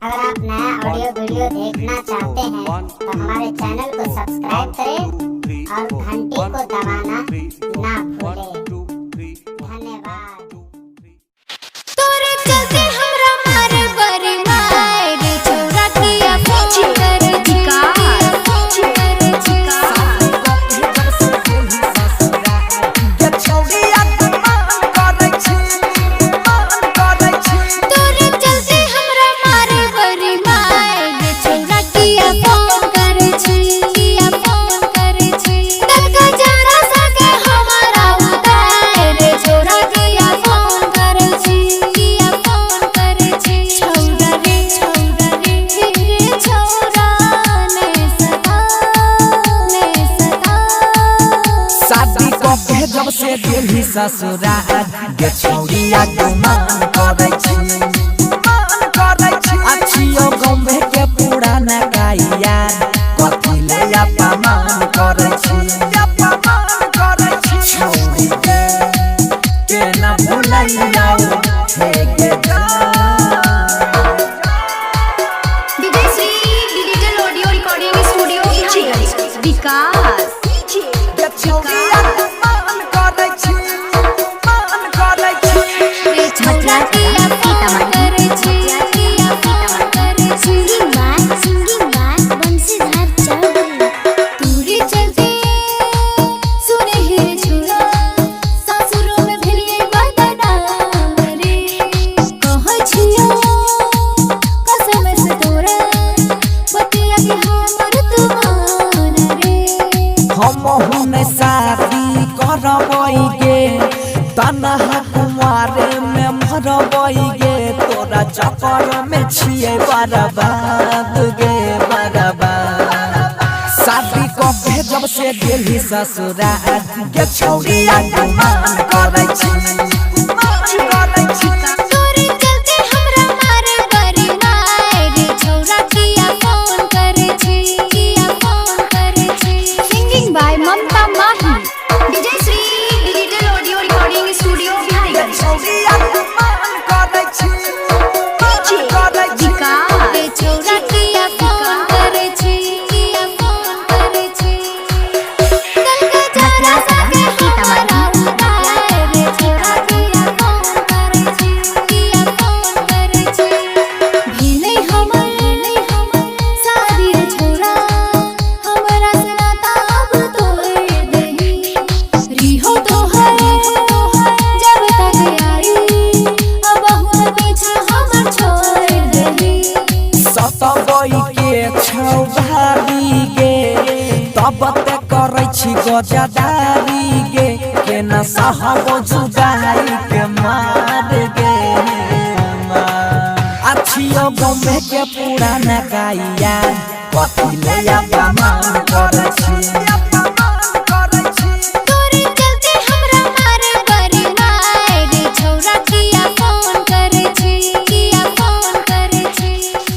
अगर आप नया ऑडियो वीडियो देखना चाहते हैं तो हमारे चैनल को सब्सक्राइब करें और घंटी को दबाना ना भूलें। धन्यवाद। तोरे चलते हमरा मारे बरी मारे छौरा किया फोन करे छी। तोरे चलते हमरा मारे बरी मारे छौरा किया फोन करे छी, किया फोन करे छी। तनका जरा सा के हमारा उतारे छौरा किया फोन करे छी, किया फोन करे छी। छौरा रे छौरा रे रे छौरा ने सता ने सता। शादी कके जब से गेली ससुराल गे छौड़िया गुमान करै छी, अच्छियो गम्भे के पुराना गाइया कथी ले अपमान करै छी। छौड़ी के केना भुलैया हे गे जान। Vijay digital audio recording studio Vikas. छौरा किया फोन करे छी, किया फोन करे छी। Singing by Bansidhar Chaudhary. तूरे चलते सुने हे छौरा सासुरो में भेलिए बदनाम रे। कहै छियो कसम से तोरा बतिया के हमर तू मान रे। हम हुने शादी करबै गे तनहा कुमारे में मरबै गे, तोरा चक्कर में छियै बर्बाद गे बर्बाद। शादी कके जब से गेली ससुराल गे छौड़िया गुमान करै छी। तोरे चलते हमरा मारे बरी मारे छौरा किया फोन करे छी, किया फोन करे छी। Singing by Mamta Mahi. Vijay Shri digital audio recording studio Biharigunj. Vikas. छौरा किया फोन करे छी, किया फोन करे छी। तनका जरा सा के हमारा उतारे छौरा किया फोन करे छी, किया फोन करे छी। भेलै हमर शादी रे छौरा हमरा से नाता अब तोड़ देही। रिहो तोहर जब तक आई अब हुन पीछा हमर छोड़ देही। सतबै के छौ भारी गे तब ते करै छी गजदारी गे, केना सहब जुदाई के मार गे। अच्छियो गमे के पुराना गाइया कथी ले अपमान करै छी।